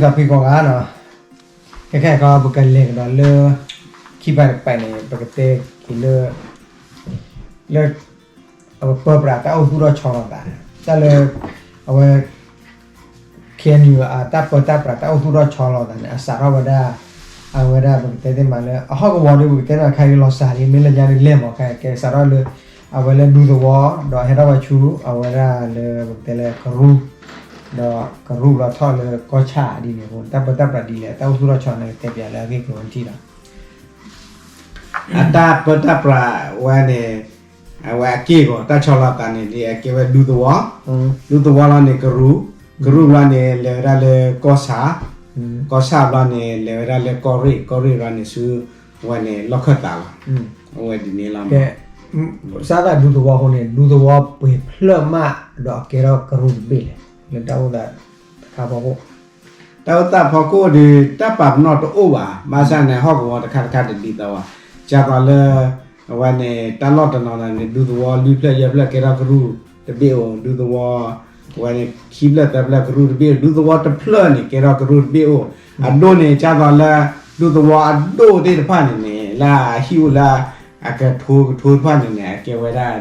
သးဖံကီၢ်ဂၤနီၤ, ခဲခဲခီပကလဲၤကဒီးလၢ ခံပၤတပၤန့ၣ် ပကတဲက့ၤလၢ လၢ အဝဲပၢပြးတၢ်အိၣ်သူၣ်ထီၣ်ဆီလီၤသး, တၢ်လၢ အဝဲ ခ့ၣ်အဲၣ်ယူၣ် အတၢ်ပၢတၢ်ပြးတၢ်အိၣ်သူၣ်ထီၣ်ဆီလီၤသးန့ၣ် အစးထီၣ်ဝဲဒၣ် အဝဲဒၣ်ပကတဲသ့မးလၢ အဟီၣ်ကဝီၤဒီး ပကတဲမးခါအံၤလီၤစှၤလံ မ့ၢ်လၢညါဒီးလဲၢ်မးခါ ကဲစးထီၣ်လၢ အဝဲလၢဒူသဝီ ဒီးဟဲထီၣ်ဝဲဆူ အဝဲဒၣ်လၢပကတဲလၢကရူၢ်, ဒီးကရူၢ်လီၤထီၣ်လၢကီၢ်ဆၣ်ဒ်န့ၣ်အဃိ တၢ်ပၢတၢ်ပြးဒ်လဲၣ် တၢ်အိၣ်သူၣ်ထီၣ်ဆီန့ၣ် ကတဲပၠးလၢအဂ့ၢ်ကျိၤဝဲထံၣ်ဒီး အတၢ်ပၢတၢ်ပြးဝဲန့ၣ် အဝဲအက့ၢ်အဂီၤတၢ်ဆီလီၤသးန့ၣ်ဒီး အကဲဝဲဒူသဝီ, ဒူသဝီလီၤန့ၣ်ကရူၢ်, ကရူၢ်ဘျီန့ၣ် လဲၤဝဲဒၣ်လၢကီၢ်ဆၣ်, ကီၢ်ဆၣ်ဘျီန့ၣ် လဲၤဝဲဒၣ်လၢကီၢ်ရ့ၣ်, ကီၢ်ရ့ၣ်ဘျီန့ၣ်ဆူ ဝဲန့ၣ်လီၢ်ခၢၣ်သးလီၤ. အဝဲဒ်န့ၣ်လီၤ. ကဲ စးသးဒူသဝီအဃိန့ၣ် ဒူသဝီပှဲၤဖျၢၣ်မးဒီးအကဲထီၣ်ကရူၢ်တဘ့ၣ်လဲၣ် လၢတၢ်အိၣ်သးတခါဖီခိၣ် တၢ်အိၣ်သးဖီခိၣ်ဒီး တၢ်ပာ်ပနီၣ်တအိၣ်ဘၣ်, ဘၣ်ဆၣ်န့ၣ် ဟီၣ်ကဝီၤတခါတခါတဒ်သိးဘၣ်, ကၢ်သိးလၢ အဝဲန့ၣ် တၢ်လီၢ်တနီၤန့ၣ် ဒူသဝီလွံၢ်ဖျၢၣ်ယဲၢ်ဖျၢၣ်ကဲထီၣ်ကရူၢ်တဘ့ၣ်အိၣ်, ဒူသဝီ အဝဲန့ၣ် ခံဖျၢၣ်သၢဖျၢၣ်ကရူၢ်တဘ့ၣ်အိၣ်, ဒူသဝီတဖျၢၣ်န့ၣ် ကဲထီၣ်ကရူၢ်တဘ့ၣ်အိၣ်, အဒိန့ၣ် ကၢ်သိးလၢ ဒူသဝီအဒိၣ်သ့ၣ်တဖၣ်န့ၣ်န့ၣ် လၢအဟံၣ်အိၣ်လၢ အကထိကထိတဖၣ်န့ၣ်န့ၣ် အကဲဝဲဒၣ်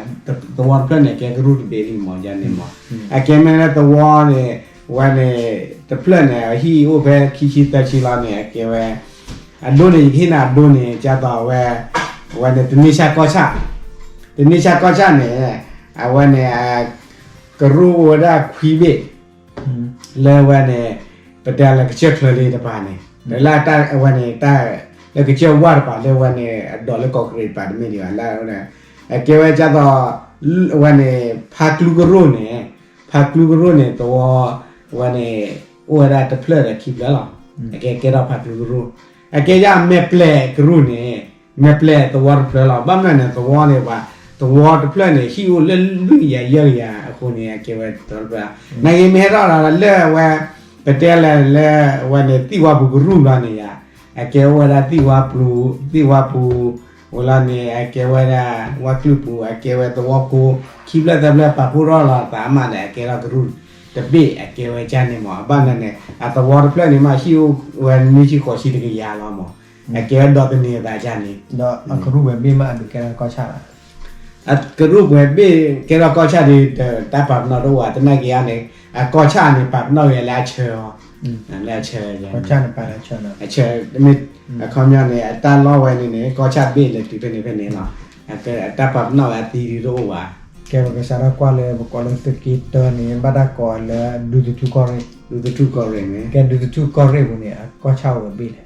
သဝီတဖျၢၣ်န့ၣ် ကဲကရူၢ်တဘ့ၣ်လံမး ယန့ၣ်မး, အကဲမ့ၢ်လၢသဝီန့ၣ် ဝဲန့ၣ် တဖျၢၣ်န့ၣ် အဟံၣ်အိၣ်ဖဲခံဆံသၢဆံလီၤန့ၣ် အကဲဝဲ အဒိန့ၣ် ယကဟ့ၣ်နၤအဒိန့ၣ် ကၢ်သိးဝဲ ဝဲန့ၣ် တန့ၢ်ဆၣ်ကီၢ်ဆၣ်, တန့ၢ်ဆၣ်ကီၢ်ဆၣ်န့ၣ် အဝဲန့ၣ် ကရူၢ်အိၣ်ဝဲဒၣ်ခွံဘ့ၣ် လၢဝဲန့ၣ် ပတဲလၢကစၢၢ်ချၢလ့တပၤန့ၣ် လၢအဝဲန့ၣ် လၢကစၢၢ်ဝၣ်တပၤလၢဝဲန့ၣ် အဒိးလၢကီၢ်ကရ့ၣ်တပၤတမ့ၢ်ဒံးဘၣ် လၢ အကဲဝဲကၢ်သိး ဝဲန့ၣ် ဖါကျူကရူၢ်န့ၣ် ဖါကျူကရူၢ်န့ၣ် သဝီ ဝဲန့ၣ် အိၣ်ဝဲဒၣ်တဖျၢၣ်ဒီးခံဖျၢၣ်လီၤ. အကဲကဲထီၣ်ဖါကျူကရူၢ်, အကဲယၢ်မဲာ်ပျဲၢ်ကရူၢ်န့ၣ် မဲာ်ပျဲၢ်သဝီတဖျၢၣ်လီၤ. ဘၣ်မနုၤန့ၣ် သဝီန့ၣ်ပှၤ သဝီတဖျၢၣ်န့ၣ် ဟံၣ်အိၣ်လၢလွံၢ်ကယၤယဲၢ်ကယၤအဃိန့ၣ် အကဲဝဲတဖျၢၣ်, နာ်က့မ့ၢ်ဟဲထီၣ်ဒီးလၢဝဲ ပတဲလၢလၢ ဝဲန့ၣ် သံၣ်ဝါပူၤကရူၢ်ဘျီန့ၣ်ယါ အကဲအိၣ်ဝဲဒၣ်သံၣ်ဝါပူၤ သံၣ်ဝါပူၤ ဝဲလီၤန့ၣ် အကဲဝဲဒၣ် ဝါကျုၢ်ပူၤ အကဲဝဲသဝီကိ ခံဖျၢၣ်သၢဖျၢၣ်ပာ်ဖှိၣ်ထီၣ်လီၤသးမးဒီး အကဲထီၣ်ကရူၢ်တဘ့ၣ် အကဲဝဲကၢ်န့ၣ်မး. ဘၣ်မနုၤန့ၣ် အသဝီတဖျၢၣ်န့ၣ်မး ဟံၣ်အိၣ်ဝဲနွံဆံဃိးဆံတကယၤလီၤမး, အကဲဝဲဒီးသန့ၤအသးကၢ်န့ၣ် ဒီးအကရူၢ်ပှဲၤဘ့ၣ်မးအဒုးကဲထီၣ်ကီၢ်ဆၣ်လီၤ. အကရူၢ်ပှဲၤဘ့ၣ်ကဲထီၣ်ကီၢ်ဆၣ်ဒီး တၢ်ပာ်ပနီၣ်တအိၣ်ဘၣ် သနာ်က့န့ၣ် အကီၢ်ဆၣ်န့ၣ် ပာ်ပနီၣ်ဂ့ၤလၢအဆၢအီၤ, လၢအဆၢ အဆၢ မ့ၢ် အခီပညီန့ၣ် အတၢ်လီၢ်ဝဲန့ၣ်န့ၣ် ကီၢ်ဆၣ်တဘ့ၣ်လဲၤတုၤဖဲန့ၣ်ဖဲန့ၣ်လီၤ. အတၢ်ပာ်ပနီၣ်ဝဲအသံဒုးတအိၣ်ဘၣ်. ကဲပကစးထီၣ်ကွၢ်လၢပကိးလၢသုးက့တၢန့ၣ် ဘၣ်တၢ်ကိးလၢ ဒူသထူၣ်ကီၢ်ရ့ၣ်, ဒူသထူၣ်ကီၢ်ရ့ၣ်န့ၣ် ကဲဒူသထူၣ်ကီၢ်ရ့ၣ်ပူၤန့ၣ် အကီၢ်ဆၣ်အိၣ်ဝဲဘ့ၣ်လဲၣ်.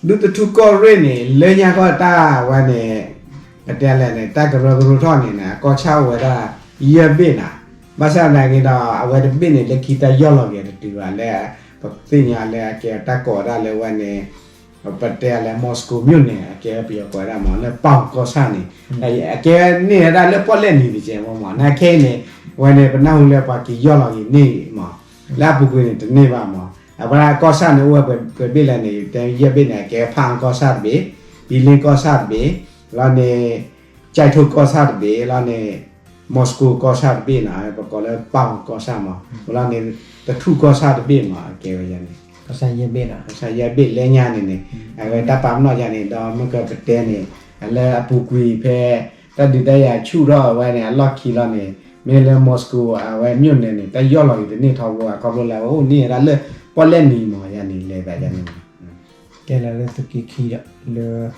ဒူသထူၣ်ကီၢ်ရ့ၣ်န့ၣ် လၢညါကီၢ်တၢ်ဝဲန့ၣ် ပတဲလဲၣ်န့ၣ် တၢ်ကရၢကရိထီၣ်န့ၣ်န့ၣ် အကီၢ်ဆၣ်အိၣ်ဝဲဒၣ် ယဲၢ်ဘ့ၣ်နၤ, ဘၣ်ဆၣ်သနာ်က့ဒီး အဝဲတဘ့ၣ်န့ၣ် လၢခံတၢ်ယီၢ်လီၤက့ၤတတုၤဘၣ်လၢ ပသ့ၣ်ညါလၢအကဲတၢ်ကိးဝဲဒၣ်လၢဝဲန့ၣ် ပတဲလၢ Moscow မြို့နယ် အကဲပယီၤကိးဝဲဒၣ်မး လၢပၢ်ကီၢ်ဆၣ်န့ၣ် အကဲန့ၢ်ဝဲဒၣ်လၢပီၣ်လဲၣ်နံၤတကဲးမးမး နာ်က့န့ၣ် ဝဲန့ၣ် ပနၢ်ဟူလၢပှၤက့ၤယီၢ်လီၤက့ၤန့ၢ်မး လၢအပူၤကွံာ်န့ၣ်တန့ၢ်ဘၣ်မး အဝဲဒၣ်ကီၢ်ဆၣ်န့ၣ် အိၣ်ဝဲပှဲၤဘ့ၣ်လဲၣ်န့ၣ် တဲယဲၢ်ဘ့ၣ်န့ၣ် အကဲဖၣ်အၣ်ကီၢ်ဆၣ်တဘ့ၣ်, ဘံလ့ကီၢ်ဆၣ်တဘ့ၣ်, လီၤန့ၣ် ကၠဲးထိၣ်ကီၢ်ဆၣ်တဘ့ၣ် လီၤန့ၣ် Moscow ကီၢ်ဆၣ်တဘ့ၣ်နီၤ ပကိးလၢပၢ်အၣ်ကီၢ်ဆၣ်မး လီၤန့ၣ် သထူၣ်ကီၢ်ဆၣ်တဘ့ၣ်မး အကဲဝဲန့ၣ် ကီၢ်ဆၣ်ယဲၢ်ဘ့ၣ်လၢညါန့ၣ်န့ၣ် အဝဲတၢ်ပာ်ပနီၣ်ယါန့ၣ် ဒီးမ့ၢ်ကပတဲန့ၣ် လၢအပူၤကွံာ်ဖဲ တၢ်ဒုးတၢ်ယၤဆူၣ်ထီၣ်ဝဲန့ၣ် အလီၢ်ခံလီၤန့ၣ် မ့ၢ်လၢ Moscow အဝဲ မြို့နယ် န့ၣ် တၢ်ယီၢ်လီၤက့ၤတန့ၢ်ထီဘိ အခီဖျိလၢအဝဲအိၣ်န့ၢ်ဝဲဒၣ်လၢ ပီၣ်လဲၣ်နံၤမး ယါန့ၣ် လဲၤသးယါန့ၣ် ကဲလၢလၢသုးက့ခံဒီး လၢ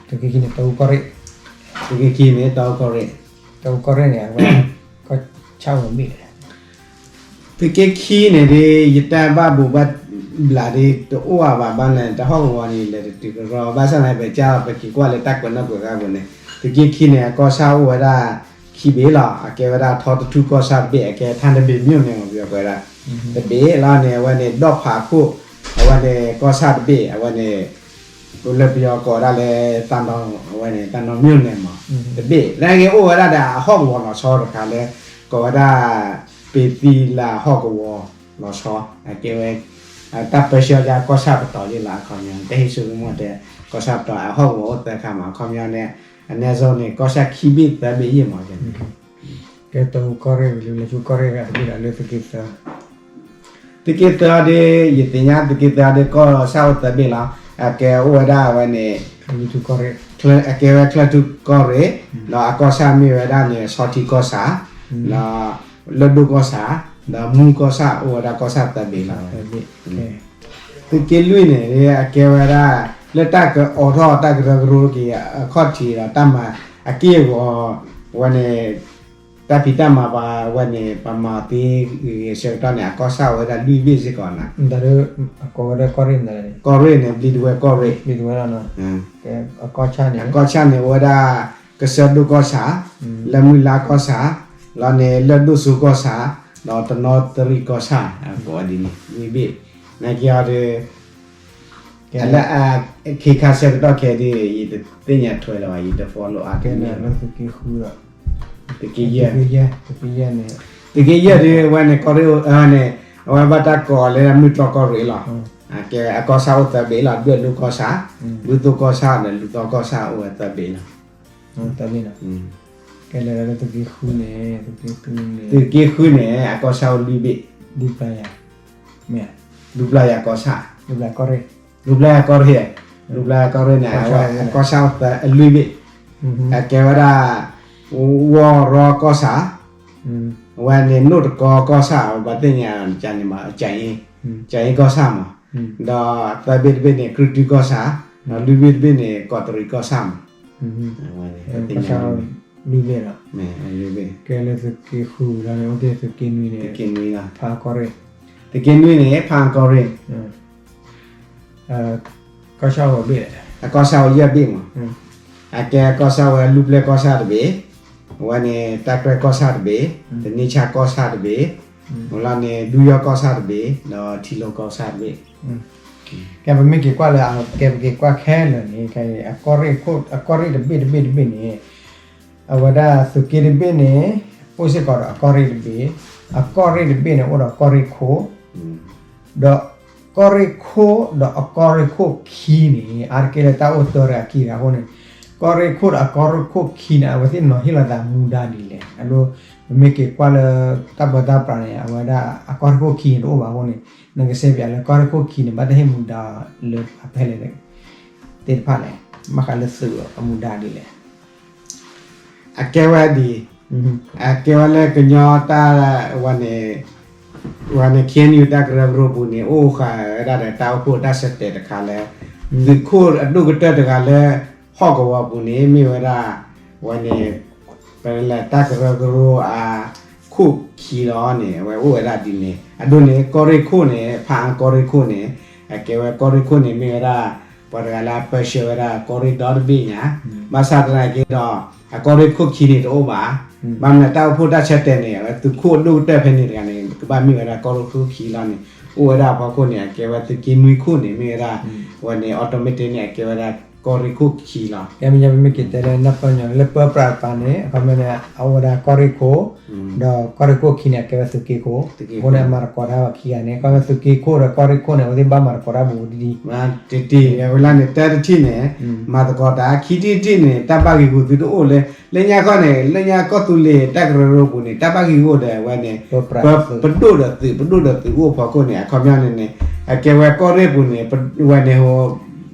သုးက့ခံန့ၣ် တၢ်အူကီၢ်ရ့ၣ် သုးက့ခံန့ၣ် တၢ်အူကီၢ်ရ့ၣ် တၢ်အူကီၢ်ရ့ၣ်န့ၣ် အဝဲ ကီၢ်ဆၣ်အိၣ်မ့ၢ်လဲၣ် သုးက့ခံန့ၣ်ဒ် ယတၢ်ဘၣ်ဘိးဘၣ်ဘျးဒ် တအိၣ်အါဘၣ်ဘၣ်လဲၣ် တၢ်ဟီၣ်ကဝီၤန့ၣ် လဲၤတတုၤကရီ ဘၣ်ဆၣ်သနာ်က့ ပက့ၤကွၢ်လၢတၢ်ကွဲးနီၣ်ကွဲးဃါပူၤန့ၣ် သုးက့ခံန့ၣ် အကီၢ်ဆၣ်အိၣ်ဝဲဒၣ် ခံဘ့ၣ်လီၤ. အကဲဝဲဒၣ်ထီတထူၣ်ကီၢ်ဆၣ်တဘ့ၣ် အကဲထၣ်တဘ့ၣ် မြို့နယ် မ့ၢ်ပယီၤကွဲးဒၣ် တဘ့ၣ်လီၤန့ၣ် အဝဲန့ၣ် ဒီၣ်ဖးခိၣ် အဝဲန့ၣ် ကီၢ်ဆၣ်တဘ့ၣ် အဝဲန့ၣ် လၢပယီၤကိးဝဲဒၣ်လၢ သံတောင် အဝဲန့ၣ် သံတောင် မြို့နယ် မး တဘ့ၣ် သနာ်က့အိၣ်ဝဲဒၣ်ဒီးအဟီၣ်ကဝီၤလီၤဆီတခါလၢ ကိးဝဲဒၣ် ပ့ၤသံလၢအဟီၣ်ကဝီၤလီၤဆီ အကဲဝဲ တၢ်ပၢဆှၢကီၢ်ဆၣ်ပတီၢ်ယ့ၣ်လီၤ အခီပညီ တၢ်ဟ့ၣ်ဆူၣ်ကမီၣ်တဲ ကီၢ်ဆၣ်ပတီၢ် အဟီၣ်ကဝီၤအိၣ်သၢခါမး အခီပညီန့ၣ် အနည်းဆုံးန့ၣ် ကီၢ်ဆၣ်ခံဘ့ၣ်သၢဘ့ၣ်ယ့ၣ်မး ကဲ ကဲတၢ်အူကီၢ်ရ့ၣ်ဝံၤလံ လဲၤဆူကီၢ်ရ့ၣ်ဂၤတဘ့ၣ်ဒီးလၢသုးက့သၢ သုးက့သၢအီၤဒီး ယသ့ၣ်ညါသုးက့သၢအီၤဒီး ကီၢ်ဆၣ်အိၣ်သၢဘ့ၣ်လီၤ. အကဲအိၣ်ဝဲဒၣ်ဝဲန့ၣ် အကဲဝဲချၢၣ်ထူၣ်ကီၢ်ရ့ၣ်, ဒီးအကီၢ်ဆၣ်မ့ၢ်ဝဲဒၣ်န့ၣ် ဆီထံကီၢ်ဆၣ်, ဒီးလၢၢ်ဒိၣ်ကီၢ်ဆၣ်, ဒီးမူကီၢ်ဆၣ် အိၣ်ဝဲဒၣ်ကီၢ်ဆၣ်သၢဘ့ၣ်လီၤ. သုးက့လွံၢ်န့ၣ် အကဲဝဲဒၣ် လၢတၢ်ကအိးထီၣ်တၢ်ကရၢကရိက့ၤအခီၣ်ထံးဒီးတၢ်မၤအက့ၢ်အဂီၤဝဲန့ၣ် တၢ်ဖံးတၢ်မၤပှၤဝဲန့ၣ် ပှၤမၤသ့ဂ့ၤဂ့ၤဆၢကတီၢ်န့ၣ် အကီၢ်ဆၣ်အိၣ်ဝဲဒၣ်လွံၢ်ဘ့ၣ်စ့ၢ်ကီးန့ၣ်, ကီၢ်ရ့ၣ်န့ၣ် ဘျံးဒဝဲၢ်ကီၢ်ရ့ၣ်, အကီၢ်ဆၣ်န့ၣ် အကီၢ်ဆၣ်န့ၣ် အိၣ်ဝဲဒၣ် ကစၢၢ်ဒိၣ်ကီၢ်ဆၣ်, လၢမုၢ်လါကီၢ်ဆၣ်, လီၤန့ၣ်လၢၢ်ဒိၣ်စိကီၢ်ဆၣ်, ဒီးတနီသရံၣ်ကီၢ်ဆၣ်, ကိးဒ်န့ၣ် လွံၢ်ဘ့ၣ်, နာ်က့ၤအီၤဒီး လၢ ခ့ခါဆၢကတီၢ်ခဲအံၤဒီး ယတသ့ၣ်ညါထွဲလၢၤဘၣ်, ယတ follow အါကဲန့ၣ်လၢသုးက့ဃုဒီး သုးက့ယဲၢ်, သုးက့ယဲၢ်န့ၣ် သုးက့ယဲၢ်ဒီး ဝဲန့ၣ် ကီၢ်ရ့ၣ်န့ၣ် အဝဲဘၣ်တၢ်ကိးလၢမုၢ်တြီၢ်ကီၢ်ရ့ၣ်လီၤ. အကဲအကီၢ်ဆၣ်အိၣ်သၢဘ့ၣ်လီၤ, ဒွဲၣ်လိၤကီၢ်ဆၣ်, ဘုသိၣ်ကီၢ်ဆၣ်ဒီးလူၤသီကီၢ်ဆၣ်အိၣ်ဝဲသၢဘ့ၣ်လီၤ. ကဲလၢသုးက့ဃုန့ၣ်, သုးက့ဃုန့ၣ် အကီၢ်ဆၣ်အိၣ်လွံၢ်ဘ့ၣ်, ဒူပျၢ်ယၤ, မ့ၢ်ဧါ, ဒူပျၢ်ယၤကီၢ်ဆၣ်, ဒူပျၢ်ယၤကီၢ်ရ့ၣ်, ဒူပျၢ်ယၤကီၢ်ရ့ၣ်န့ၣ် အကီၢ်ဆၣ်အိၣ်သၢလွံၢ်ဘ့ၣ်, အကဲဝဲဒၣ် ဝီၢ်ရီကီၢ်ဆၣ်, ဝဲန့ၣ်နိၣ်တကီကီၢ်ဆၣ်, ပှၤသ့ၣ်ညါန့ၣ်မး ကၠၤအ့ကီၢ်ဆၣ်မး, ဒီးသၢဘ့ၣ်တဘ့ၣ်န့ၣ် ကြုၢ်တုကီၢ်ဆၣ်, ဒီးလွံၢ်ဘ့ၣ်တဘ့ၣ်န့ၣ် ကီးတရံးကီၢ်ဆၣ်မး, လွံၢ်ဘ့ၣ်ဒီး ကဲလၢသုးက့ဃုလီၤန့ၣ် အိၣ်တ့ၢ်သုးက့နွံန့ၣ်, ဖးကီၢ်ရ့ၣ်, သုးက့နွံန့ၣ် ဖးကီၢ်ရ့ၣ်, ကီၢ်ဆၣ်ဝဲဘ့ၣ်, အကီၢ်ဆၣ်ဝဲယဲၢ်ဘ့ၣ်မး, အကဲကီၢ်ဆၣ်ဝဲလူၢ်ပျဲၢ်ကီၢ်ဆၣ်တဘ့ၣ်, ဝဲန့ၣ် တၢ်ကြဲၢ်ကီၢ်ဆၣ်တဘ့ၣ်, တနံၣ်ဆၣ်ကီၢ်ဆၣ်တဘ့ၣ်, ဝဲလီၤန့ၣ် ဒူယီၢ်ကီၢ်ဆၣ်တဘ့ၣ်, ဒီးထံလိကီၢ်ဆၣ်တဘ့ၣ်. ကဲပမ့ၢ်က့ၤကွၢ်လၢ ကဲပက့ၤကွၢ်ခဲလၢာ်န့ၣ် အကီၢ်ရ့ၣ်တဘ့ၣ်တဘ့ၣ်တဘ့ၣ်န့ၣ် အဝဲဒၣ်သုးက့တဘ့ၣ်န့ၣ် အိၣ်စ့ၢ်ကီးဒီးအကီၢ်ရ့ၣ်တဘ့ၣ်, အကီၢ်ရ့ၣ်တဘ့ၣ်န့ၣ် အိၣ်ဒီးကီၢ်ရ့ၣ်ခိၣ်, ဒီးကီၢ်ရ့ၣ်ခိၣ်ဒီးအကီၢ်ရ့ၣ်ခိၣ်ခံန့ၣ် အါတက့ၢ်လၢတၢ်အိၣ်တၢ်ရဲၣ်အခံဂၤအဃိန့ၣ်, ကီၢ်ရ့ၣ်ခိၣ်ဒီးအကီၢ်ရ့ၣ်ခိၣ်ခံန့ၣ် အဝဲသ့ၣ်နီၤဟ့ၣ်လီၤသးမူဒါဒ်လဲၣ်. အဒိ ပမ့ၢ်က့ၤကွၢ်လၢ တၢ်ပၢတၢ်ပြးန့ၣ် အဝဲဒၣ်အကီၢ်ရ့ၣ်ခိၣ်ခံန့ၣ်တအိၣ်ဘၣ်အဃိန့ၣ်, နကစဲးပၠးလၢကီၢ်ရ့ၣ်ခိၣ်ခံန့ၣ် ဘၣ်တၢ်ဟ့ၣ်မူဒါလၢအဖဲလဲၣ်သ့ၣ်တဖၣ်လဲၣ်, ဘၣ်ဃးလၢသုးအမူဒါဒ်လဲၣ်. အကဲဝဲဒ်အံၤ, အကဲဝဲလၢကညီတၢ်ဝဲန့ၣ်, ဝဲန့ၣ် ခ့ၣ်အဲၣ်ယူၣ် တၢ်ကရၢကရိပူၤန့ၣ် အိၣ်ဃာ်ဝဲဒၣ်ဒီးတၢ်အိၣ်ဖှိၣ်တၢ်ဆၢတဲာ်တခါလၢ သုးခိၣ်အဒိၣ်ကတၢၢ်တဂၤလၢ ဟီၣ်ကဝီၤပူၤန့ၣ် မ့ၢ်ဝဲဒၣ် ဝဲန့ၣ် ပလဲၤတၢ်ကရၢကရိအခိၣ်ခံလီၤန့ၣ် အဝဲအိၣ်ဝဲဒၣ်ဒ်န့ၣ် အဒိန့ၣ် ကီၢ်ရ့ၣ်ခိၣ်န့ၣ် ဖးအါကီၢ်ရ့ၣ်ခိၣ်န့ၣ် အကဲဝဲကီၢ်ရ့ၣ်ခိၣ်န့ၣ် မ့ၢ်ဝဲဒၣ် ပှၤတဂၤလၢအပၢဆှၢဝဲဒၣ်ကီၢ်ရ့ၣ်ဒီတဘ့ၣ်ညါ, ဘၣ်ဆၣ်သနာ်က့ဒီး အကီၢ်ရ့ၣ်ခိၣ်ခံန့ၣ်တအိၣ်ဘၣ်. ဘၣ်မနုၤတၢ်အိၣ်ဖှိၣ်တၢ်ဆၢတဲာ်န့ၣ် အဝဲသုးခိၣ်အဒိၣ်ကတၢၢ်ဖဲန့ၣ်တဂၤန့ၣ် ကဘၣ်မ့ၢ်ဝဲဒၣ်ကီၢ်ရ့ၣ်ခိၣ်ခံလီၤန့ၣ် အိၣ်ဝဲဒၣ်အဖီခိၣ်န့ၣ် အကဲဝဲသုးက့နွံခိၣ်န့ၣ် မ့ၢ်ဝဲဒၣ် ဝဲန့ၣ် automatic န့ၣ် အကဲဝဲဒၣ်ကီၢ်ရ့ၣ်ခိၣ်ခံလီၤ. ကဲမ့ၢ်ညါပမ့ၢ်က့ၤတဲလၢနၢ်ပၢၢ်ညီလၢပၢပြးတပၤန့ၣ် အခီပညီန့ၣ် အအိၣ်ဝဲဒၣ်ကီၢ်ရ့ၣ်ခိၣ်, ဒီးကီၢ်ရ့ၣ်ခိၣ်ခံန့ၣ် အကဲဝဲသုးက့ခိၣ်, အဃိန့ၣ်အမၤသကိးတၢ်ဘၣ်ခံဂၤန့ၣ် အခီပညီသုးက့ခိၣ်ဒီးကီၢ်ရ့ၣ်ခိၣ်န့ၣ် အဝဲသ့ၣ်ဘၣ်မၤသကိးတၢ်ဘူးဘူးတံၢ်တံၢ် တံၢ် အဝဲလၢန့ၣ် တၢတထံၣ်န့ၣ် မၤသကိးတၢ် ခံထံၣ်တထံၣ်န့ၣ် တၢ်ဘၣ်ဂံာ်ဂူာ်သုတအိၣ်လၢ လၢညါခီန့ၣ် လၢညါကီၢ်သူလ့ၤတၢ်ကရၢကရိပူၤန့ၣ် တၢ်ဘၣ်ဂံာ်ဂူာ်ဒီးဝဲန့ၣ် ပဒိၣ်ဒီးသုး ပဒိၣ်ဒီးသုးအိၣ်ဖီခိၣ်န့ၣ် အခီပညီန့ၣ်န့ၣ် အကဲဝဲကီၢ်ရ့ၣ်ပူၤန့ၣ် ဝဲန့ၣ်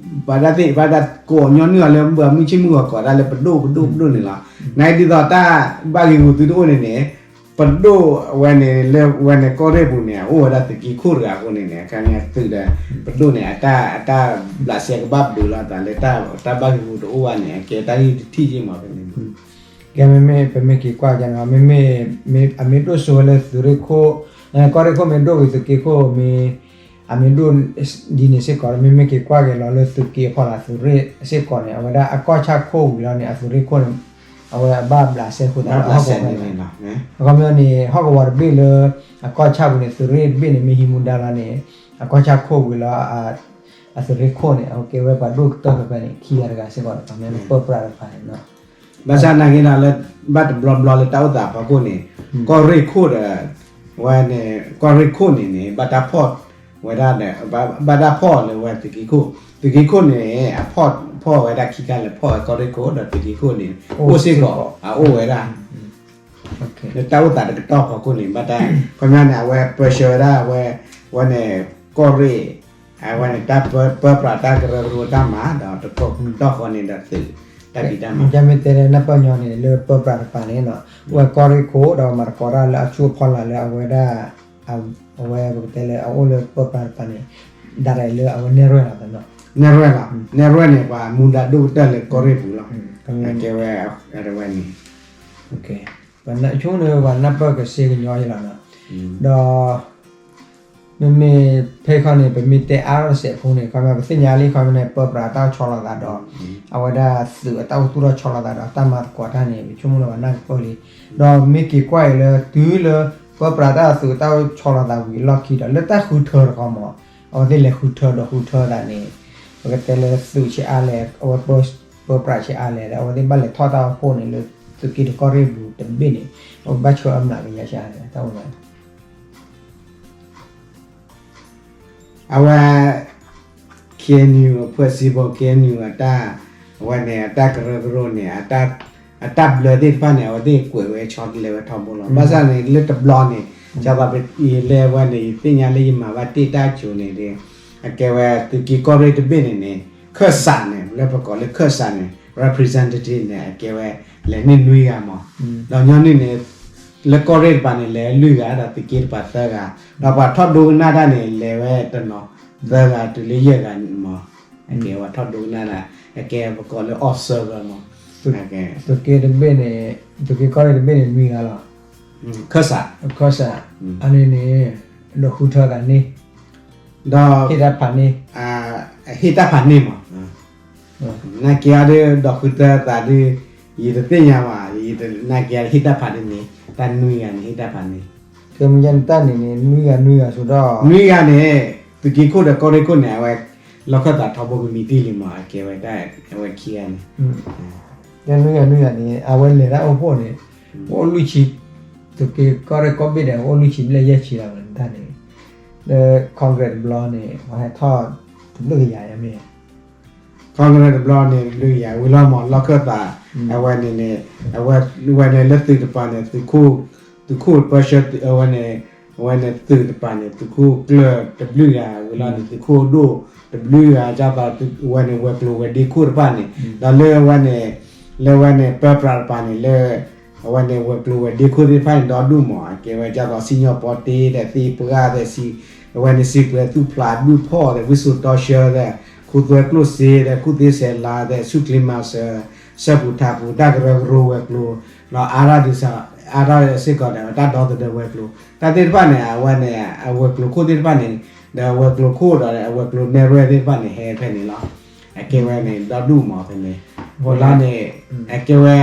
ဘၣ်ဒၣ်သ့ၣ်ဘၣ်ဒၣ်ကိးညီနုၢ်အီၤလၢ ဘၣ်မုၢ်ဆ့ၣ်မုၢ်ဂီၤကိးဒၣ်လၢပဒိၣ်ပဒိၣ်ပဒိၣ်န့ၣ်လီၤ. နဒ်သိးတၢ်ဘၣ်ဂံာ်ဂူာ်သုတအိၣ်န့ၣ်န့ၣ် ပဒိၣ်ဝဲန့ၣ်လၢဝဲန့ၣ်ကီၢ်ရ့ၣ်ပူၤန့ၣ် အအိၣ်ဝဲဒၣ်သုးက့ခိၣ်တဂၤအဃိန့ၣ်န့ၣ် အခီပညီသုးဒီး ပဒိၣ်န့ၣ် အတၢ် အတၢ်ဘျးစဲကဘၣ်ဘျုးလီၤသးလၢတၢ်ဘၣ်ဂံာ်ဂူာ်တအိၣ်ဘၣ်န့ၣ် အကဲတၢ်ဂ့ၢ်တထံၣ်ယ့ၢ်မးဖဲန့ၣ် ကဲမ့မ့ၢ်ပမ့ၢ်က့ၤကွၢ်ကန့ၣ် မ့မ့ၢ် အမ့ၢ်ဒိၣ်စိဝဲလၢသုးရ့ၣ်ခိၣ် ကီၢ်ရ့ၣ်ခိၣ်မ့ၢ်ဒိၣ်ဝံၤသုးက့ခိၣ်မ့ၢ် အမ့ၢ်ဒိၣ်ဒ်န့ၣ်စ့ၢ်ကီး မ့မ့ၢ်က့ၤကွၢ်က့ၤလီၤလၢသုးက့အဖီလာ် သုးရ့ၣ်စ့ၢ်ကီးန့ၣ် အဝဲဒၣ်အကီၢ်ဆၣ်ခိၣ်ဝံၤလီၤန့ၣ် အသုးရ့ၣ်ခိၣ်န့ၣ် အဝဲအဘၣ်ဘျးစဲဃိသးလၢဟီၣ်ကဝီၤန့ၣ် အခီပညီန့ၣ် ဟီၣ်ကဝီၤတဘ့ၣ်လၢ အကီၢ်ဆၣ်ပူၤန့ၣ် သုးရ့ၣ်တဘ့ၣ်န့ၣ် မ့ၢ်ဟံးမူဒါလီၤန့ၣ် အကီၢ်ဆၣ်ခိၣ်ဝံၤလီၤ အသုးရ့ၣ်ခိၣ်န့ၣ် အကဲဝဲပှၤဒိၣ်ကတၢၢ်ဖဲဖဲန့ၣ် ခံဂၤတဂၤစ့ၢ်ကီး ပှၤမ့ၢ်ပၢပြးတဖၣ်န့ၣ် ဘၣ်ဆၣ်နာ်က့ဒီးလၢ ဘၣ်တဘျီဘျီလၢတၢ်အိၣ်သးအဖီခိၣ်န့ၣ် ကီၢ်ရ့ၣ်ခိၣ်ဒီး ဝဲန့ၣ် ကီၢ်ရ့ၣ်ခိၣ်န့ၣ်န့ၣ် ဘၣ်တၢ်ဖီၣ်ဝဲဒၣ်ဒီး ဘၣ်တၢ်ဖီၣ်လၢဝဲသုးက့ခိၣ် သုးက့ခိၣ်န့ၣ် အဖီၣ်ဖီၣ်ဝဲဒၣ်ခံခါလၢဖီၣ်ဝဲကီၢ်ရ့ၣ်ခိၣ်ဒီးသုးက့ခိၣ်န့ၣ် အိၣ်စ့ၢ်ကီး အအိၣ်ဝဲဒၣ် လၢတၢ်အိၣ်သးတကတီၢ်ဖီခိၣ်န့ၣ် ဘၣ်တၢ် ခီပညီန့ၣ် အဝဲပၢဆှၢဝဲဒၣ်ဝဲ ဝဲန့ၣ် ကီၢ်ရ့ၣ် အဝဲန့ၣ် တၢ်ပၢပြးတၢ်ကရၢကရိတၢ်မၤ ဒီးတကတီၢ်ဃီန့ၣ်ဒီးသုးတၢ်ဖံးတၢ်မၤ မ့ၢ်တဲလၢနၢ်ပၢၢ်ညီန့ၣ် လၢပၢပြးတပၤန့ၣ်နီၤ ဝဲကီၢ်ရ့ၣ်ခိၣ်ဒီးမၤသကိးတၢ်လၢအဆူၣ်အဖီလာ်လၢအဝဲဒၣ် အဝဲပကတဲလၢအအိၣ်လၢပၢပြးတပၤန့ၣ် ဒၣ်လဲာ်လၢအဝဲနဲၣ်ရွဲၣ်လီၤနီၤ နဲၣ်ရွဲၣ်လီၤ နဲၣ်ရွဲၣ်န့ၣ် ပှၤမူဒါဒိၣ်ကတၢၢ်လၢကီၢ်ရ့ၣ်ပူၤလီၤ ကဲဝဲဝဲန့ၣ် ဆိကမိၣ်န့ၣ် ပှၤနၢ်ပၢၢ်ကစ့ကညီယလီၤနီၤ ဒီး မ့မ့ၢ်ဖဲခီန့ၣ် ပမ့ၢ်တဲအါထီၣ်စဲးဖိန့ၣ် ခီမ့ၢ်ပသ့ၣ်ညါလံ ခီမ့ၢ်န့ၣ် ပၢပြးတၢ်ဆီလီၤသးဒီး အဝဲဒၣ်သုးအတၢ်အိၣ်သူၣ်ထီၣ်ဆီလီၤသးဒီး တၢ်မၤသကိးတၢ်န့ၣ် ပဆိကမိၣ်လၢပှၤနၢ်ကပၢၢ်လံ ဒီးမ့ၢ်က့ၤကွၢ်အံၤလၢတုၤလၢ ပၢပြးတၢ်သုးတၢ်အိၣ်ဆီလီၤသးဝံၤအလီၢ်ခံဒီး လၢတၢ်ဃုထၢတခီမး အဝဲသ့ၣ်လဲၤဃုထၢဒီးဃုထၢသးန့ၣ် ပကတဲလၢသုးဆံးအါလဲၣ် အဝဲပၢပြးဆံးအါလဲၣ်ဒီး အဝဲသ့ၣ်ဘၣ်လဲၤထီၣ်တၢ်အိၣ်ဖှိၣ်န့ၣ်လၢသုးက့တကီၢ်ရ့ၣ်ပူၤတဘ့ၣ်န့ၣ် အဝဲဘၣ်ဆှၢအမျးကယၤဆံးအါလဲၣ် တၢ်အိၣ် အဝဲ KNU အဖှဲးစံဖိ KNU အတၢ် အဝဲန့ၣ် အတၢ်ကရၢကရိန့ၣ် အတၢ်ဘျၢသ့ၣ်တဖၣ်န့ၣ် အဝဲသ့ၣ်ကွဲးဝဲဆီတလဲဝဲထီဘိလီၤ. ဘၣ်ဆၣ်န့ၣ် လၢတဘျီန့ၣ် ကၢ်သးပယလဲၤဝဲန့ၣ် ယသ့ၣ်ညါလၢယမၤဘၣ်တ့ၢ်တၢ်ကၠိၤန့ၣ်ဒီး အကဲဝဲသုးက့ကီၢ်ရ့ၣ်တဘ့ၣ်န့ၣ်န့ၣ် ခၢၣ်စးန့ၣ် လၢပကိးလၢခၢၣ်စးန့ၣ် representative န့ၣ် အကဲဝဲလဲၤန့ၢ်နွံဂၤမး ဒီးညီနုၢ်န့ၣ် လၢကီၢ်ရ့ၣ်တပၤန့ၣ် လဲၤလွံၢ်ဂၤ ဒီးသုးက့တပၤသၢဂၤ ဒီးပှၤထီၣ်ဒိကနၣ်တၢ်န့ၣ် လဲၤဝဲတနီၤ သၢဂၤတုၤလၢယဲၢ်ဂၤမး အကဲပှၤထီၣ်ဒိကနၣ်တၢ် အကဲပကိးလၢ observer မး သုးက့တဘ့ၣ်န့ၣ် သုးက့ကီၢ်ရ့ၣ်တဘ့ၣ်န့ၣ်နွံဂၤလီၤ ခၢၣ်စး ခၢၣ်စး အန့ၣ်န့ၣ် ဒီးဃုထၢသးန့ၢ် ဒီး ဟ့ၣ်တၢ်ဖးန့ၢ် ဟ့ၣ်တၢ်ဖးန့ၢ်မး နာ်က့ၤအီၤဒီး ဒီးဃုထၢသးဒီး ယတသ့ၣ်ညါဘၣ် ယနာ်က့ၤအီၤဟ့ၣ်တၢ်ဖးန့ၢ်န့ၣ် တၢ်နွံဂၤန့ၣ် ဟ့ၣ်တၢ်ဖးန့ၢ် ကဲမ့ၢ်ယါန့ၣ်တၢ်န့ၣ်န့ၣ် နွံဂၤနွံဂၤဆိဒီး နွံဂၤန့ၣ် သုးက့ခိၣ်ဒီးကီၢ်ရ့ၣ်ခိၣ်န့ၣ် အဝဲ လီၢ်ခၢၣ်သးထီဘိကမံးတံၢ်လံမး အကဲဝဲတၢ် အဝဲခံဂၤန့ၣ် ကဲနွံဂၤနွံဂၤန့ၣ် အဝဲလဲၤတၢ်အိၣ်ဖှိၣ်န့ၣ် အိၣ်လွံၢ်ဆံ သုးက့ကီၢ်ရ့ၣ်ကိးဘ့ၣ်ဒီး အိၣ်လွံၢ်ဆံဘျဲၣ်ယဲၢ်ဆံလီၤမး တၢ်န့ၣ် လၢ Congress တဘျီန့ၣ် ပှၤဟဲထီၣ်တဘျုးကယၤယါမ့ၢ် Congress တဘျီန့ၣ် တဘျုးကယၤဝံၤလီၤမး လီၢ်ခၢၣ်သး အဝဲန့ၣ်န့ၣ် အဝဲန့ၣ်လၢသုးတပၤန့ၣ် သုးခိၣ် သုးခိၣ်ပၢဆှၢ အဝဲန့ၣ် အဝဲန့ၣ်သုးတပၤန့ၣ် သုးခိၣ်ကျၢၢ်တဘျုးဂၤဝံၤလီၤန့ၣ် သုးခိၣ်ဒိၣ်တဘျုးဂၤ ကၢ်သး အဝဲန့ၣ်ဝဲၤကျိၤဝဲၤဒ့ခိၣ်တဖၣ်န့ၣ် ဒီးလၢအဝဲန့ၣ် လၢအဝဲန့ၣ် ပၢပြးတပၤန့ၣ်လၢ အဝဲန့ၣ်ဝဲၤကျိၤဝဲၤဒ့ခိၣ်သ့ၣ်တဖၣ်န့ၣ် ဒီဒူၣ်မး အကဲဝဲကၢ်သးစံၣ်ညီၣ်ပီတ့ဒီးသ့ၣ်ပှၢ်ဒီး အဝဲန့ၣ်စံးပှဲၤသူၣ်ဖျးဘုၣ်ဖီၣ်ဒီး ဝံစိာ်တီဆှၢဒီး ခိသွဲကျိၣ်စ့ဒီး ခူၣ်သ့ဆဲးလၤဒီး ဆူၣ်ချ့မၤစၢၤ စၢဖှိၣ်ထးဖှိၣ် တၢ်ကရၢကရိဝဲၤကျိၤ ဒီးအါထီၣ်ဒ် အါထီၣ်စ့ၢ်ကီးဒီး တၢ်ဒီသဒၢဝဲၤကျိၤ တၢ်သ့ၣ်တဖၣ်န့ၣ် အဝဲန့ၣ် အဝဲၤကျိၤခိၣ်သ့ၣ်တဖၣ်န့ၣ် ဒီးဝဲၤကျိၤခိၣ်ဒီး အဝဲၤကျိၤနဲၣ်ရွဲၣ်သ့ၣ်တဖၣ်န့ၣ် ဟဲဖဲန့ၣ်လီၤ. အကဲဝဲန့ၣ် ဒီဒူၣ်မးဖဲန့ၣ် ဝံၤလီၤန့ၣ် အကဲဝဲ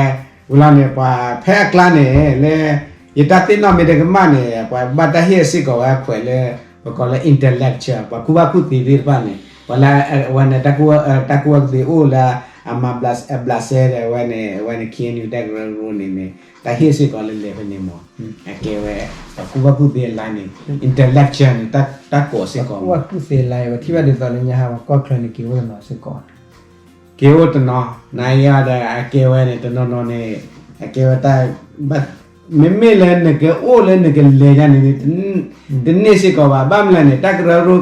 ဝံၤလီၤန့ၣ် ပှၤဖဲအကျါန့ၣ် လၢ ယတၢ်သ့ၣ်နီၣ်မ့ၢ်တကမၣ်န့ၣ် ပှၤဘၣ်တၢ်ဟ့ၣ်စ့ၢ်ကီးဝဲအခွဲးလၢ ပကိးလၢ intellectual ပှၤကူၣ်ဘၣ်ကူၣ်သ့သ့ၣ်တဖၣ်န့ၣ် ပှၤလၢအဝဲန့ၣ် တၢ်ကူၣ်ဘၣ်ကူၣ်သ့အိၣ်လၢ အမၤဘျးစဲဒီး အဝဲန့ၣ် အဝဲန့ၣ် KNU တၢ်ကရၢကရိန့ၣ်န့ၣ် တၢ်ဟ့ၣ်စ့ၢ်ကီးလၢလဲၤဖဲန့ၣ်မး အကဲဝဲ ပှၤကူၣ်ဘၣ်ကူၣ်သ့အလါန့ၣ် intellectual န့ၣ် တၢ်ကိးစ့ၢ်ကီး ပှၤကူၣ်ဘၣ်ကူၣ်သ့အလါအံၤ ပထံၣ်ဘၣ်ဒ်သိးလၢညါဟးပှၤကီၢ်ချၢန့ၣ် က့ၤအိၣ်တနီၤစ့ၢ်ကီး က့ၤအိၣ်တနီၤ နၤယၤဒီး အကဲဝဲန့ၣ် တနီၤနီၤန့ၣ် အကဲဝဲတၢ် မ့မ့ၢ်လၢနကအိၣ်လၢနကလဲၤယါန့ၣ် တန့ၢ်စ့ၢ်ကီးဘၣ် ဘၣ်မနုၤလဲၣ်န့ၣ် တၢ်ကရၢ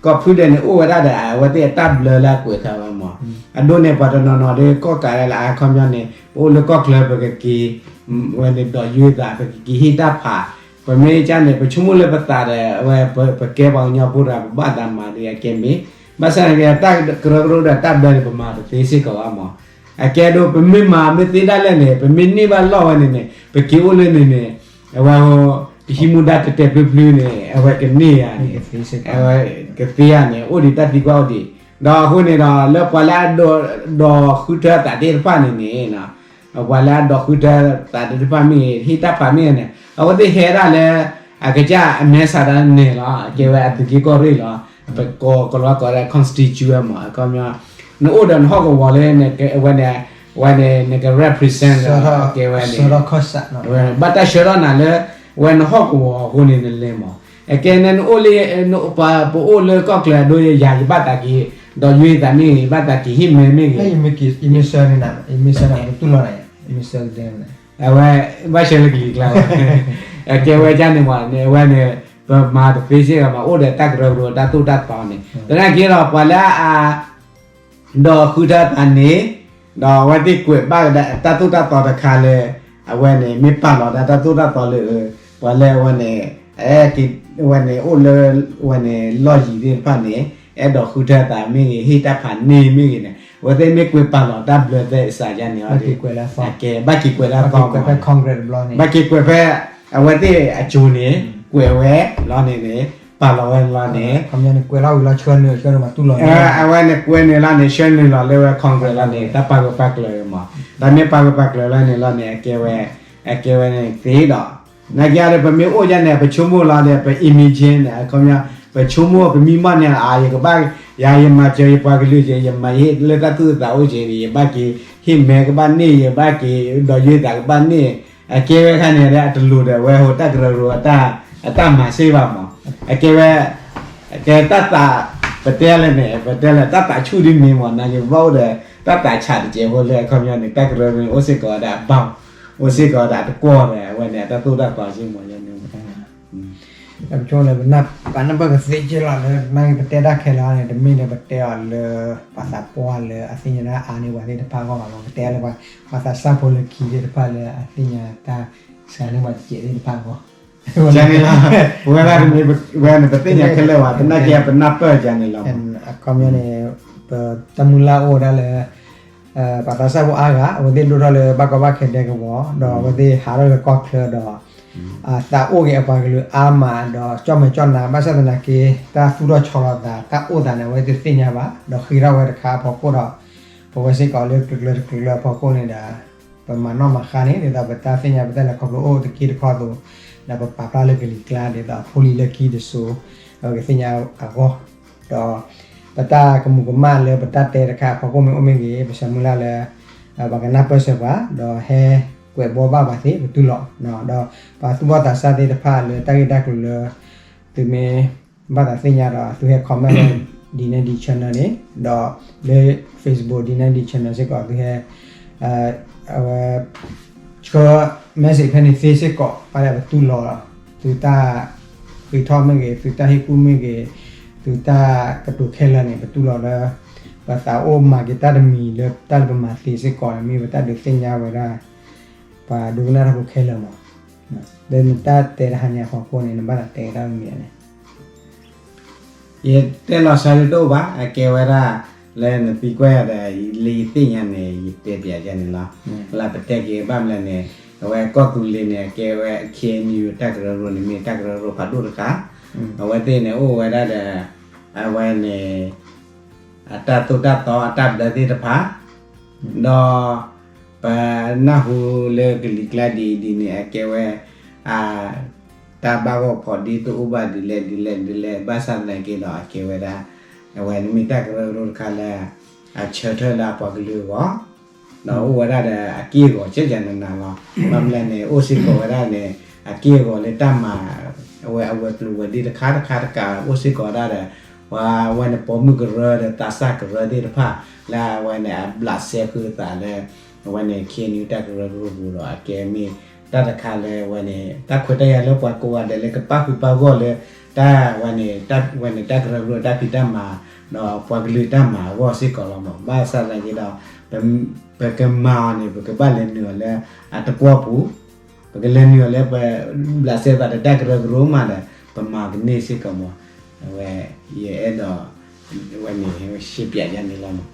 ကရိ ကီၢ်ဖုဒဲးန့ၣ် အိၣ်ဝဲဒၣ်ဒီး အဝဲသ့ၣ်အတၢ်ဘျၢလၢအကွဲးခါဝဲမး အဒိန့ၣ် ပှၤတနီၤနီၤဒီး ကီၣ်ကးလၢအါခီပညီန့ၣ် ပအိၣ်လၢကီၢ်ချၢပကက့ၤ ဝဲန့ၣ်ဒီးယွၤသး ပကက့ၤဟ့ၣ်တၢ်ဖး ပမ့ၢ်ကန့ၣ် ပဆိကမိၣ်လၢပသးဒီး အဝဲ ပကဲပှၤကညီဖိတဂၤ ပဘၣ်သးမၤဒီးအကဲမ့ၢ် ဘၣ်ဆၣ်န့ၣ် တၢ်ကရၢကရိဒီးတၢ်ဘျၢန့ၣ် ပမၤတသ့စ့ၢ်ကီးဘၣ်မး အကဲဒိ ပမ့ၢ်မၤမ့ၢ်သ့ဒၣ်လဲာ်န့ၣ် ပမ့ၢ်န့ၢ်ဘၣ်လီၢ်ဝဲန့ၣ်န့ၣ် ပက့ၤအိၣ်လၢန့ၣ်န့ၣ် အဝဲ ပဟံးမူဒါတဲာ်တဲာ်ဖျုးဖျုးန့ၣ် အဝဲကန့ၢ်ယၤန့ၣ် အဝဲကသ့ယၤန့ၣ် အိၣ်ဒံးတၢ်သံကွၢ်အိၣ်ဒံး ဒီးအဃိန့ၣ်ဒီး လၢပှၤလၢအဒိးဃုထၢသးသ့ၣ်တဖၣ်န့ၣ်န့ၣ် ပှၤလၢအဒိးဃုထၢသးသ့ၣ်တဖၣ်မ့ၢ်ဂ့ၤ ဟ့ၣ်တၢ်ဖးမ့ၢ်ဂ့ၤန့ၣ် အဝဲသ့ၣ်ဟဲဒၣ်လၢ အကစၢ်အမဲစးဒၣ်န့ၣ်လီၤ အကဲဝဲအသုးက့ကီၢ်ရ့ၣ်လီၤ ပကိးကလီကီးလၢ constituent မး အခီပညီ နအိၣ်ဒီးနဟီၣ်ကဝီၤလၢ ဝဲန့ၣ် နက represent လၢ အကဲဝဲန့ၣ် ဘၣ်တၢ်ဆှၢထီၣ်နၤလၢ ဝဲနဟီၣ်ကဝီၤအဃိန့ၣ်နလဲၤမး အကဲန့ၣ်နအိၣ်လၢ ပအိၣ်လၢကီၢ်ချၢအဒိ ယၤယဘၣ်သးက့ၤ ဒီးယွၤသးမ့ၢ်ဂ့ၤ ယဘၣ်သးက့ၤဟ့ၣ်မဲမ့ၢ်ဂ့ၤ ယမ့ၢ်ဆၢန့ၣ် ယမ့ၢ်ဆၢန့ၣ် ကတူၢ်လိာ်နၤ ယမ့ၢ်ဆၢကတဲ အဝဲ ဘၣ်ဆၢလၢကလံၤကျါ အကဲဝဲဒၣ်န့ၣ်မး အဝဲန့ၣ် ပမၤတသ့စ့ၢ်ကီးဘၣ် အိၣ်ဒီးတၢ်ကရၢကရိတၢ်သိၣ်တၢ်သီန့ၣ် သနာ်က့ဒီးပှၤလၢအ ဒီးဃုထၢသးန့ၣ် ဒီးအဝဲသ့ၣ်ကွဲးဘၣ်ဝဲဒၣ်တၢ်သိၣ်တၢ်သီတခါလၢ အဝဲန့ၣ် မ့ၢ်ပာ်လီၤဒၣ်တၢ်သိၣ်တၢ်သီလၢ ပှၤလၢအဝဲန့ၣ် အဝဲန့ၣ်အိၣ်လၢ အဝဲန့ၣ်လီၢ်ယံၤသ့ၣ်တဖၣ်န့ၣ် အဲၣ်ဒိးဃုထၢသးမ့ၢ်ဂ့ၤ ဟ့ၣ်တၢ်ဖးန့ၢ်မ့ၢ်ဂ့ၤန့ၣ် အဝဲသ့ၣ်မ့ၢ်ကွဲးပာ်လီၤတၢ်ဘျၢသဲအစးယါန့ၣ် ဘၣ်က့ၤကွဲးလၢအသီ ဘၣ်က့ၤကွဲးဖဲ Congress တဘျီန့ၣ် ဘၣ်က့ၤကွဲးဖဲ အဝဲသ့ၣ်အကိၤန့ၣ် ကွဲးဝဲလီၤန့ၣ်န့ၣ် ပာ်လီၤဝဲလီၤန့ၣ် ကွဲးလီၤဝံၤလီၤဆှၢနုာ်ဆှၢနုာ်မၤတူၢ်လီၤန့ၣ် အဝဲန့ၣ်ကွဲးနုာ်လီၤန့ၣ် ဆှၢနုာ်လီၤလၢဝဲ Congress လီၤန့ၣ် တၢ်ပာ်ဂၢၢ်ပာ်ကျၢၤမး တၢ်မ့ၢ်ပာ်ဂၢၢ်ပာ်ကျၢၤလီၤန့ၣ်လီၤန့ၣ် အကဲဝဲ အကဲဝဲန့ၣ်သ့ဒီး နာ်က့ဒီး ပမ့ၢ်အိၣ်ယါန့ၣ် ပဆိကမိၣ်လီၤဒီး ပ imagine န့ၣ် အခီပညီ ပဆိကမိၣ်ပမံမီၢ်န့ၣ် အါ ယကဘၣ် ယၤယမၤစၢၤယပှၤကလုာ်က့ၤ ယမၤဟ့ၣ်လၢတၢ်သူၣ်အုးသးအုးက့ၤန့ၣ် ယဘၣ်က့ၤဟ့ၣ်မဲကဘၣ်န့ၢ် ယဘၣ်က့ၤဒီးယွ့သးကဘၣ်န့ၢ် အကဲဝဲခါန့ၣ်ဒီး အတလိၤဒီးဝဲဟိတၢ်ကရၢကရိ အတၢ်မၤစ့ၢ်ဘၣ်မး အကဲဝဲ ကဲတၢ်သး ပတဲလဲၣ်န့ၣ် ပတဲလဲၣ် တၢ်သးဆူၣ်ဒ်န့ၣ်မး နာ်က့ဘၣ်အိၣ်ဒီး တၢ်သးဆးတစဲးဖိလၢအခီပညီန့ၣ် တၢ်ကရၢကရိအိၣ်စ့ၢ်ကီးဒီးအဘၣ် အိၣ်စ့ၢ်ကီးဒီးအတကွီၢ်ဒီး အဝဲန့ၣ် အတၢ်သိၣ်တၢ်သီစ့ၢ်မး ယန့ၣ် ပဆိကမိၣ်လၢ ပနၢ်ပၢၢ်ကသ့က့လီၤလၢ နာ်က့ပတဲတၢ်ခဲလၢာ်န့ၣ် တမ့ၢ်လၢပတဲအီၤလၢ ပှၤသးပှၢ်လၢအသ့ၣ်ညါတၢ်အါန့ၢ်ပှၤသ့ၣ်တဖၣ်အဂီၢ်ဘၣ်မး ပတဲအီၤလၢ ပှၤသးစၢ်ဖိလၢခံသ့ၣ်တဖၣ်လၢအသ့ၣ်ညါတၢ်စှၤန့ၢ်ပှၤတစဲးသ့ၣ်တဖၣ်အဂီၢ် န့ၣ်လီၤ ဝဲဒၣ်တမ့ၢ်ဝဲန့ၣ် ပသ့ၣ်ညါခဲလၢာ်ဘၣ် သနာ်က့ပနၢ်ပၢၢ်ယါန့ၣ်လီၤ အခီပညီန့ၣ် ပတၢ်မုၢ်လၢ်အိၣ်ဝဲဒၣ်လၢ ပှၤသးစၢ်ဖိအါဂၤ အဝဲသ့ၣ်ဒိၣ်ထီၣ်လၢဘၣ်ကီဘၣ်ခဲဒဲကဝီၤ ဒီးအဝဲသ့ၣ်ဟးထီၣ်လၢကီၢ်ချၢဒီး သးအိၣ်က့ၤအပှၤကလုာ်အါမး ဒီးကၠီၣ်မဲာ်ကၠီၣ်နါ ဘၣ်ဆၣ်သနာ်က့ တၢ်သူၣ်ထီၣ်ဆီလီၤသး တၢ်အိၣ်သးန့ၣ် အဝဲသ့ၣ်တသ့ၣ်ညါဘၣ် ဒီးဃ့ထီၣ်ဝဲတခါအဖီခိၣ်ဒီး ပဝဲစ့ၢ်ကီးလၢကျၢၤကျၢၤတကျၢၤကျၢၤအဖီခိၣ်န့ၣ်ဒီး ပမၤနီၣ်မၤဃါန့ၣ် ဒ်သိးပတၢ်သ့ၣ်ညါပတၢ်လဲၤခီဖျိအိၣ်တက့ၢ်တခီအသိး ဒီးပပာ်ဖျါလၢကလံၤကျါ ဒ်သိးအဖိလံၤလၢခံတစိၤ ဒီးကသ့ၣ်ညါအဂီၢ် ဒီး ပတၢ်ကမူးကမၣ်လၢပတၢ်တဲတခါအဖီခိၣ်မ့ၢ်အိၣ်မ့ၢ်ဂ့ၤ ပဆၢမုၢ်လၢ်လၢ ပှၤကနၢ်ပၢၢ်စၢၤပှၤ ဒီးဟဲကွဲးဘီဘၣ်ပှၤသ့ ပတူၢ်လိာ် ဒီးပှၤသူၣ်ဘီၣ်သးစၢ်သ့ၣ်တဖၣ်လၢတၢ်ဂ့ၢ်တၢ်ကျိၤလၢ သုမ့ၢ်ဘၣ်သးသ့ၣ်ညါဒီး သုဟဲ comment လၢ ဒ်န့ၣ်ဒ် channel န့ၣ် ဒီးလၢ Facebook ဒ်န့ၣ်ဒ် channel စ့ၢ်ကီး သုဟဲ အဝဲ ဆှၢ message ဖဲန့ၣ်သ့စ့ၢ်ကီး ဘၣ်လၢပတူၢ်လိာ် သုတၢ် ဃ့ထီၣ်မ့ၢ်ဂ့ၤ သုတၢ်ဟ့ၣ်ကူၣ်မ့ၢ်ဂ့ၤ သုတၢ်ကတိၤခဲလၢာ်န့ၣ် ပတူၢ်လိာ်လၢ ပသးအိၣ်မၤက့ၤတၢ်တမံၤလၢတၢ်လၢပမၤသ့စ့ၢ်ကီးန့ၣ် မ့ၢ်ပတၢ်ဒုးသ့ၣ်ညါဝဲဒၣ် ပှၤဒိကနၣ်တၢ်ဖိခဲလၢာ်မး လၢနတၢ်တဲတဟါညါအဖီခိၣ်န့ၣ် နဘၣ်သးတဲတၢ်မံၤန့ၣ် ယတဲလီၤစၢၤဒ်တအိၣ်ဘၣ် အကဲဝဲဒၣ် လၢနသံကွၢ်ယၤဒီး လၢယသ့ၣ်ညါန့ၣ် ယတဲပျးယၤန့ၣ်လီၤ. လၢပတဲက့ၤဘၣ်မလဲၣ်န့ၣ် အဝဲကီၢ်သူလ့ၤန့ၣ် အကဲဝဲ KNU တၢ်ကရၢကရိန့ၣ် မ့ၢ်တၢ်ကရၢကရိဖးဒိၣ်တခါ အဝဲသ့ၣ်န့ၣ် အိၣ်ဝဲဒၣ်ဒီး အဝဲန့ၣ် အတၢ်သိၣ်တၢ်သီ အတၢ်ဘျၢသ့ၣ်တဖၣ် ဒီး ပနၢ်ဟူလၢကလံၤကျါဒ်အံၤဒ်န့ၣ် အကဲဝဲ အ တၢ်ဘၣ်ဂီၢ်ဖီၣ်ဒ်တအိၣ်ဘၣ်ဒ်လဲၣ်ဒ်လဲၣ်ဒ်လဲၣ် ဘၣ်ဆၣ်သနာ်က့ဒီး အကဲဝဲဒၣ် အဝဲန့ၣ်မ့ၢ်တၢ်ကရၢကရိတခါလၢ အဆၢထၢၣ်လၢအပှၤကလုာ်အဂီၢ် ဒီးအိၣ်ဝဲဒၣ်ဒီးအက့ၢ်အဂီၤကဲကဲနးနးလီၤ. ဘၣ်မလဲၣ်န့ၣ် အိၣ်စ့ၢ်ကီးဝဲဒၣ်န့ၣ် အက့ၢ်အဂီၤလၢတၢ်မၤ အဝဲအဝဲၤကျိၤဝဲၤဒ့တခါတခါတကး အိၣ်စ့ၢ်ကီးဝဲဒၣ်ဒီး ပှၤအဝဲန့ၣ်ပိာ်မုၣ်ကရၢဒီးသးစၢ်ကရၢသ့ၣ်တဖၣ် လၢအဝဲန့ၣ်အဘျးစဲဃုာ်အသးလၢ အဝဲန့ၣ် KNU တၢ်ကရၢကရိပူၤဒီး အကဲမ့ၢ်တၢ်တခါလၢအဝဲန့ၣ် တၢ်ခွဲးတၢ်ယာ်လၢပှၤကိးဂၤဒဲးလၢကပာ်ဃုာ်ပာ်ဂီၢ်လၢ တၢ်ဝဲန့ၣ် တၢ်ဝဲန့ၣ် တၢ်ကရၢကရိတၢ်ဖံးတၢ်မၤ ဒီးပှၤကလုာ်တၢ်မၤအဂီၢ်စ့ၢ်ကီးလီၤမး. ဘၣ်ဆၣ်သနာ်က့ဒီး ပကမၤအီၤန့ၣ် ပကဘၣ်လဲၤနုာ်အီၤလၢအတကွီၢ်ပူၤ ပကလဲၤနုာ်အီၤလၢပ ဘျးစဲသးဒီးတၢ်ကရၢကရိမးဒီး ပမၤကန့ၢ်စ့ၢ်ကီးမး. အဝဲ ယအဲၣ်ဒိး ဝဲန့ၣ် ရှင်းပြယါန့ၣ်လီၤမး.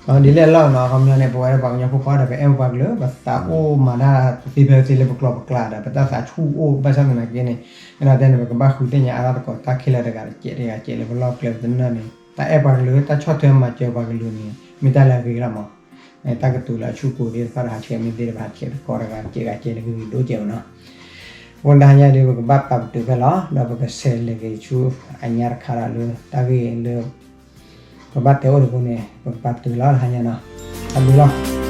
ဒ်လဲၣ်လီၤနီၤ အခီပညီန့ၣ် ပဝဲဒၣ်ပှၤကညီဖိခွါဒီး ပအဲၣ်ပှၤကလုာ် ပသးအိၣ်မၤတၢ်သ့ဖဲသ့လၢပကျိာ်ပကျါဒီး ပတၢ်သးဆူၣ်အိၣ် ဘၣ်ဆၣ်သနာ်က့န့ၣ် အဲၣ်ဒိးတဲန့ၣ် ပကဘၣ်ဃုသ့ၣ်ညါအါထီၣ်သကိး တၢ်ခဲလၢာ်တဂၤတကဲးတဂၤကဲးလၢပလီၢ်ကျဲပသနၢၣ်န့ၣ် တၢ်အဲၣ်ပှၤကလုာ် တၢ်ဆီၣ်ထွဲမၤစၢၤပှၤကလုာ်န့ၣ် မ့ၢ်တၢ်လၢအဂ့ၤလီၤမး. တၢ်ကတိၤလၢအဆူၣ်ကိၢ်သ့ၣ်တဖၣ်ဒီး ဟးဆှဲးမ့ၢ်သ့ၣ်တဖၣ် ဟးဆှဲးသကိးတဂၤ ကဲးဂၤကဲးန့ၣ် ဂ့ၤဂ့ၤဒိၣ်ကဲးမးနီၤ. အဃိတဟါညါဒီး ပကဘၣ်ပာ်ပတုာ်ဖဲလီၤ ဒီးပကဆဲးလဲၤက့ၤဆူအညါတခါဒီးလၢတၢ်ဂ့ၢ်လၢ ပဘၣ်တဲအိၣ်တဘိန့ၣ် ပကပာ်ပတုာ်လီၤတဟါညါနီၤ. တၢ်ဘျုးလီၤ.